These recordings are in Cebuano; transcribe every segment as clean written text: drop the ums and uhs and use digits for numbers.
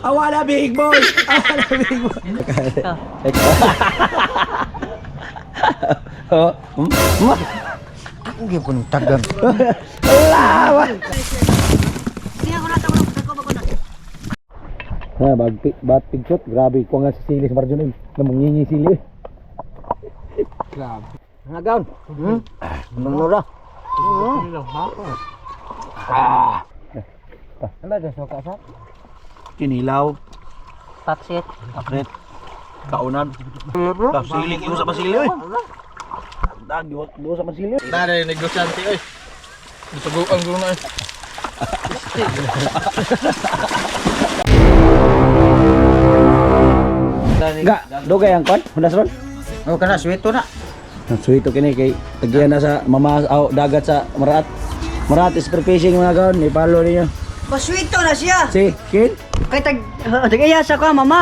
Awala, big boy! Awala, big boy! Oh, ma. Ang gyud tagang. Wala! Ha, bag bat pigshot. Grabe, kuha nga si sili sa Marjon eh. Namungingi sili. Grabe. Nagaon. Nunura. Ah. Ano ba suka sa? Kinilaw, Paksit. akret, kaunan. Sili, yung sa basili eh. Dag, yung sa basili. Nare, negosyante oy. Gituguan ko na eh. Ga, dugay ang kon, hundas ron. Oh, kana sweet na. Sweet kini kay tagiyan na sa mama aw, dagat sa Maraat. Maraat is fishing mga kaon, i-follow ninyo. Paswito na siya. Si, Kin? Kay tag tagaya sa ko mama.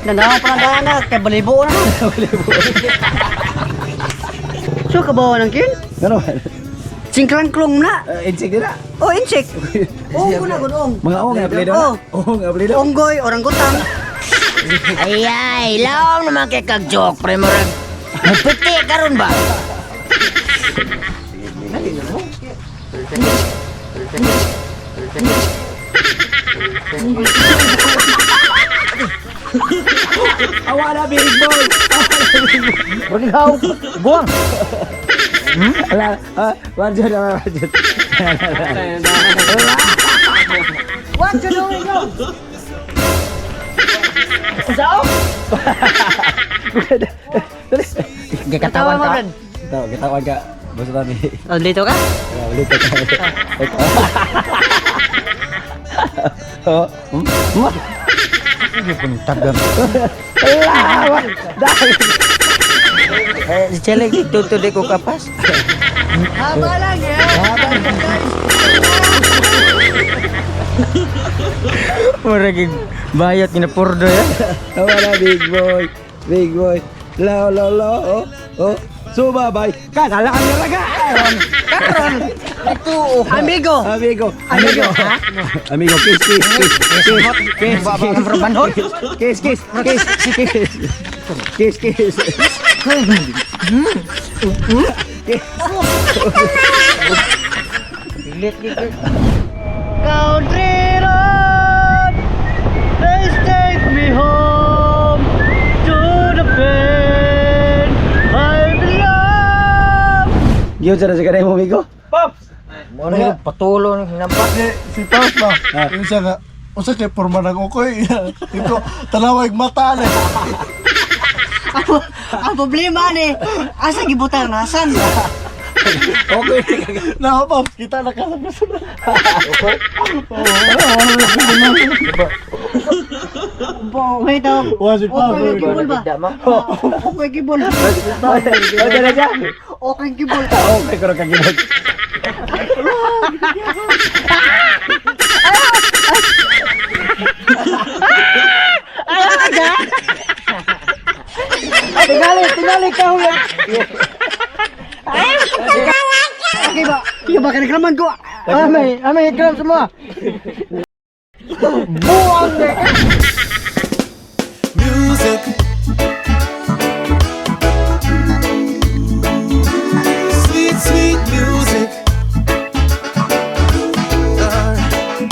Nanaw pa na na kay balibo na. So kabawa ng kin? Ano ba? Singklangklong na. Insect na. Oh, insect. Oh, kuna gunong. Mga ong nga play daw. Oh. Ong nga play daw. Onggoy, orangutang. Ay ay, laom naman kay kag joke pre murag. Mupiti karon ba? Awala, big boy. Paghaw. Buwang. Ala, ah, Marjon, ah, Marjon. What you doing? Sao? Gikatawan ka. Ito, kitawan ka. Basta tani. Oh, dito ka? Ah, ulit ka. Oh, ma. Ang gyud tagang. Wala, dahil. Eh, si Chele tuto di ko kapas. Haba lang eh. Murag bayot ginapurdo ya. Wala, big boy. Big boy. Lo, lo, lo. Oh, oh. Sumabay. Kanalaan na raga. Karon. Ito. Amigo. Amigo. Amigo. Amigo, kiss, kiss, kiss. Kiss, kiss, kiss. Kiss, kiss, kiss, kiss. Kiss, kiss. Pilit gid. Country road, please take me home to the bed I belong. Yun, sana sa kanay mo, amigo. Pops! Mo na patulo ni hinampak. Si Pops ba? Yung siya nga, unsa kay porma ng ukoy. Ito, tanawag mata na. Ang problema ni, asa gibutan nasan? Okay. Na, Pops, kita na ka sa personal. Bo, wait daw. Wa si Pops. Okay, kibol ba? Tidak ma. Okay, kibol. O, na siya. Okay, kibol. Okay, kuro kagibot. Tingali, tingali ka huya. Okay ba? Iya ba kanikraman ko? Amay, amay ikram semua. Buang deh. Music. Sweet, sweet music. Alright.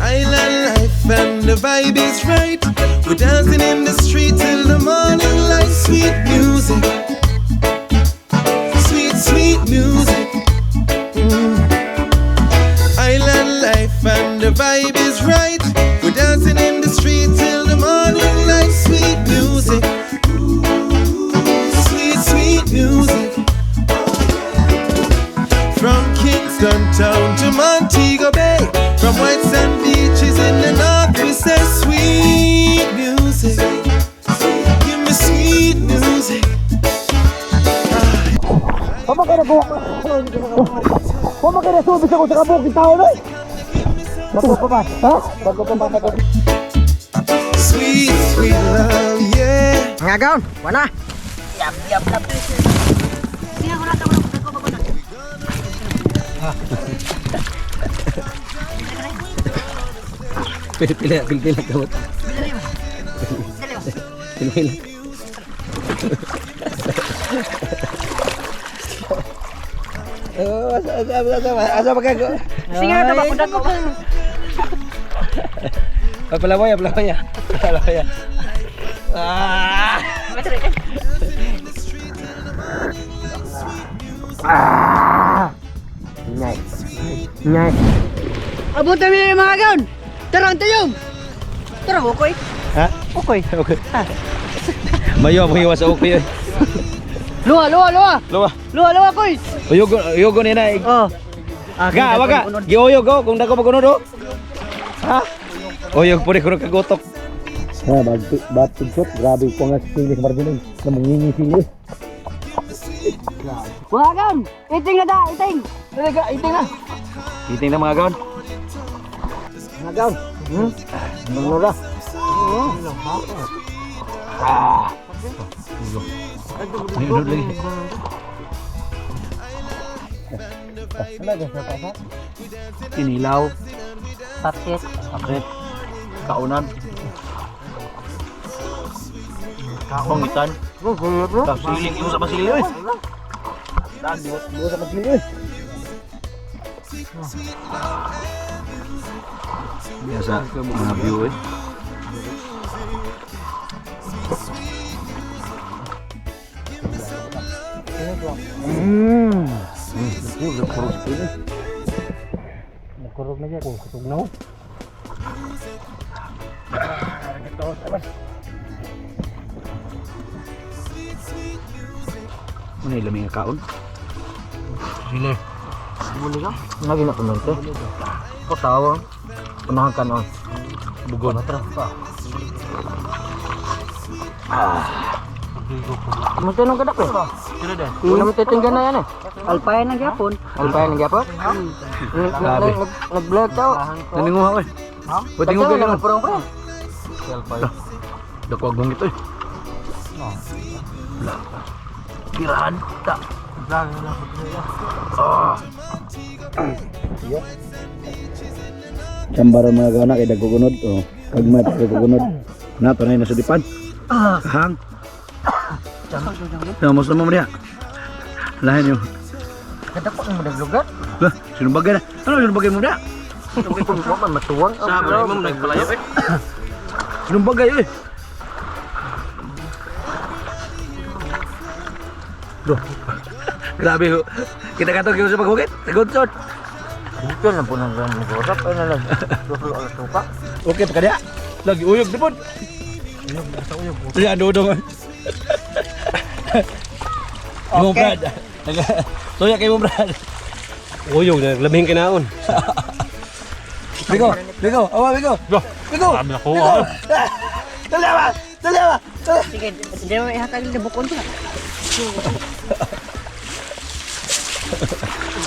Island life and the vibe is right. We're dancing in the street till the morning light. Sweet music. Sweet, sweet music. Island life and the vibe is right. We're dancing in the street till the morning light. Sweet music. Sweet, sweet music. From Kingston Town to Montego Bay. From white sand beaches in the north, we say sweet music. Give me sweet music. Pama ka na subis ako sa kabuk, tao na. Bago pa ba? Ha? Bago pa ba? Sweet, sweet love, yeah. Mga gaon, wala. Yap, yap, yap. Pila pila pila pila kamot. Pila pila. Oh, asa asa asa asa pa ka? Sige na ba kung ko. Palawaya, palawaya. Palawaya. Ah! Abot kami mga gaon. Tara ang tayong. Tara ukoy. Ha? Ukoy. Okay. Mayo mo hiwa sa ukoy. Oy. Luwa, luwa, luwa. Luwa. Luwa, luwa koy. Uyog uyog ni na. Oh. Ga, waga. Giuyog oh, kung dako magunod oh. Ha? Uyog puri kuno kagutok. Ha, bag shot, grabe ko nga sili sa margin. Namungingi sili. Mga gaon, iting na da, iting. Talaga, iting na. Iting na mga gaon. Mga gaon. Manura. Ah. May unod lagi. Kinilaw. Paket. Sakit. Kaunan. Pangitan. Siling yung sa basili oy. Sa basili oy. Biasa mga view eh. Nagkurog na siya kung kusog. Ano yung laming kaon? Sila. Buli ka? Lagi na kuno te. Ko tawo. Unahan ka noon. Bugon. Matanong ka dapit. Wala mo titinggan na yan eh. Alpayan ng gyapon. Alpayan ng gyapon? Grabe. Nag-vlog tao. Naninguha ko eh. Pwede mo Kasi ganun. nagpurong pre. Dako agong ito eh. Wala. Tirahan ta. Ah. Chambaro mga gana kay dagkugunod. Oh, kagmay pa dagkugunod. Na tunay na sudipan. Kahang. Namos na mo niya. Lahin yung. Kadako mo naglugar. Lah, sinubagay na. Ano sinubagay mo niya? Wa man matuwang. Sabi mo nagpalayo eh. Sinumbagay eh. Bro. Grabe ho. Kita kato kayo sa paghugit. Sa good sort. Dito lang po nang nag-usap ay na lang. Dulo alas suka. Okay pa kaya. Lagi uyog di pod. Uyog dudong. Okay. Brad. Soya kay mo Brad. Uyog na labing kinaon. Bigo, bigo, awa bigo. Bigo. Nakuha. Dali ba? Dali ba? Sige, hindi mo ihatag na bukon ko.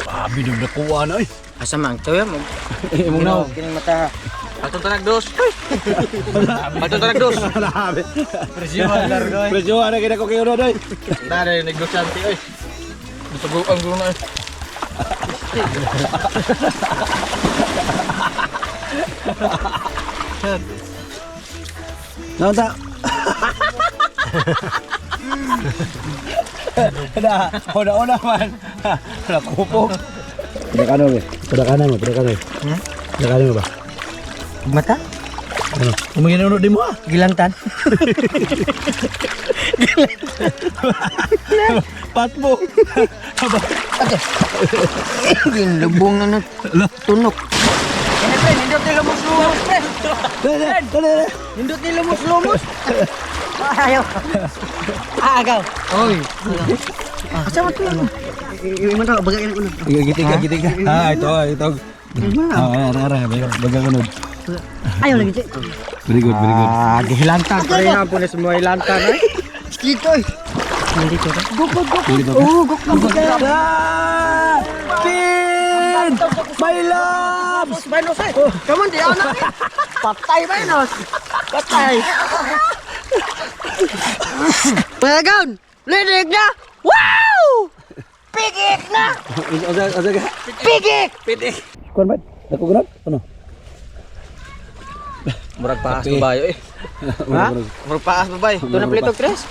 Grabe nung nakuha na eh. Asa man tayo mo. Imong naw. Kining mata. Atong tanag dos. Atong tanag dos. Grabe. Presyo na kita ko kayo doy. Nare negosyante oy. Tuguan ko na. Naunta. Na, una-una man. Nakupok. Pedakanan mo, pedakanan mo, pedakanan. Pedakanan mo ba? Mata? Ano? Umingin di mo ah. Gilantan. Patmo. Ginlubong na na tunok. Kini pre, nindot ni lumos-lumos pre. Dali, dali, dali. Nindot ni lumos-lumos. Ayaw. Ah, agaw. Oy. Asa man to? Iman to, bagay na uno. Gitig ka, gitig ka. Ah, ito, ito. Ah, ara, ara, baga kunod. Ayaw lagi. Very good, very good. Ah, gilantan pre na po ni semua ilantan ay. Dito. Dito. Guk guk guk. Dito. Oh, guk guk. Ah! Pin! My loves! Banos eh. Come on, di anak. Patay banos. Patay. Pagaon! Linig na! Wow! Pigik na! Unsa unsa ka? Pigik! Kuan ba? Dako gunod? Ano? Murag paas babae eh. Ha? Murag paas babae. Ito na plito tres.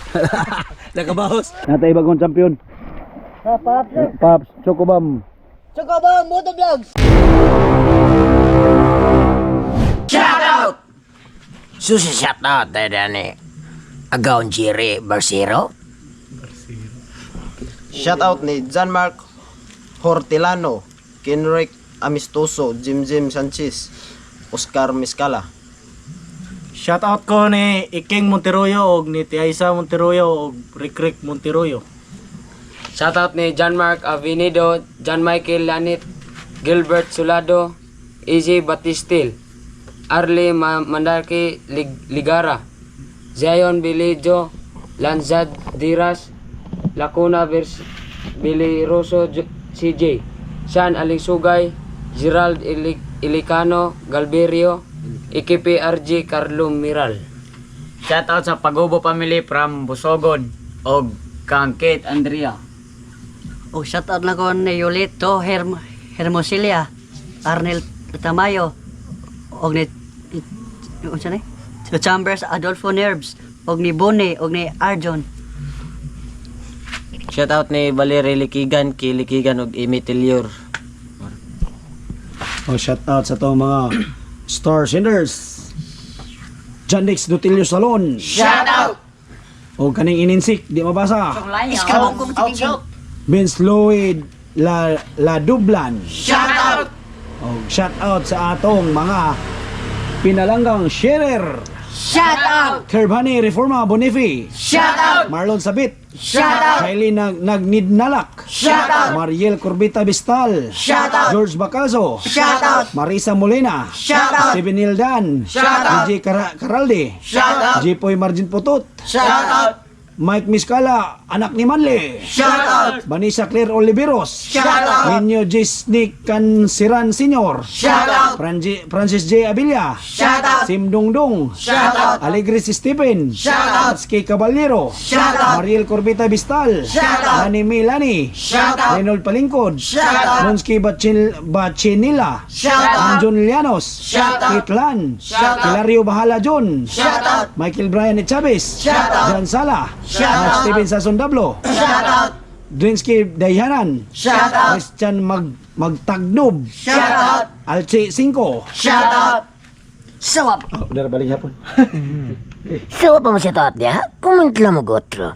Nakabahos. Natay bagong champion. Paps. Paps Chocobam. Chocobam Motovlogs! Shout out! Susi shout out tayo dani. Agaw Jerry Barsero. Shout out ni John Mark Hortilano, Kenrick Amistoso, Jim Jim Sanchez, Oscar Miscala. Shout out ko ni Iking Monteroyo og ni Tiaisa Monteroyo og Rick Rick Monteroyo. Shout out ni John Mark Avenido, John Michael Lanit, Gilbert Sulado, Easy Batistil, Arlie Mandarki Ligara, Zion Bilijo, Lanzad Diras, Lacuna Vers Biliroso CJ, Sean Alingsugay, Gerald Ilicano Galberio, IKP RG Carlo Miral. Shout out sa Pagubo family from Busogon og kang Kate Andrea. O shout out na ko ni Yolito Hermosilia, Arnel Tamayo, og ni unsa ni? Chambers Adolfo Nerves, og ni Bone, og ni Arjon. Shout out ni Valerie Likigan, Kilikigan og Amy Tilior. Oh, shout out sa tong mga star senders. Janix Dutilio Salon. Shout out! O kaning ininsik, di mabasa. Iskabong kong titingin. Vince Lloyd La, La Dublan. Shout out! O shout out sa atong mga pinalanggang sharer. Shout out! Kerbani Reforma Bonifi. Shout out! Marlon Sabit. Shout out! Kylie Nagnidnalak. Shout out! Mariel Corbita Bistal. Shout out! George Bacaso. Shout out! Marisa Molina. Shout out! Steven Hildan. Shout out! DJ Caralde. Shout out! Jipoy Margin Putot. Shout out! Mike Miscala, anak ni Manle. Shout out! Vanessa Claire Oliveros. Shout out! Minyo Gisnik Cansiran Sr. Shout out! Francis J. Abilla. Shout out! Sim Dongdong. Shout out! Alegre si Stephen. Shout out! Atsuki Caballero. Shout out! Mariel Corbita Bistal. Shout out! Lani Milani. Shout out! Reynold Palingkod. Shout out! Monsky Bachinila. Shout out! Anjon Llanos. Shout out! Kitlan. Shout out! Hilario Bahala John. Shout out! Michael Brian Chavez. Shout out! John Sala. Shout out! Steven Sasson Dablo. Shout out! Drinsky Dayanan. Shout out! Christian Magtagnob. Shout out! Alchi Cinco. Shout out! Sawap! Oh, udah balik hapon. Sawap pa mo siya taat niya? Comment lang mo gotro.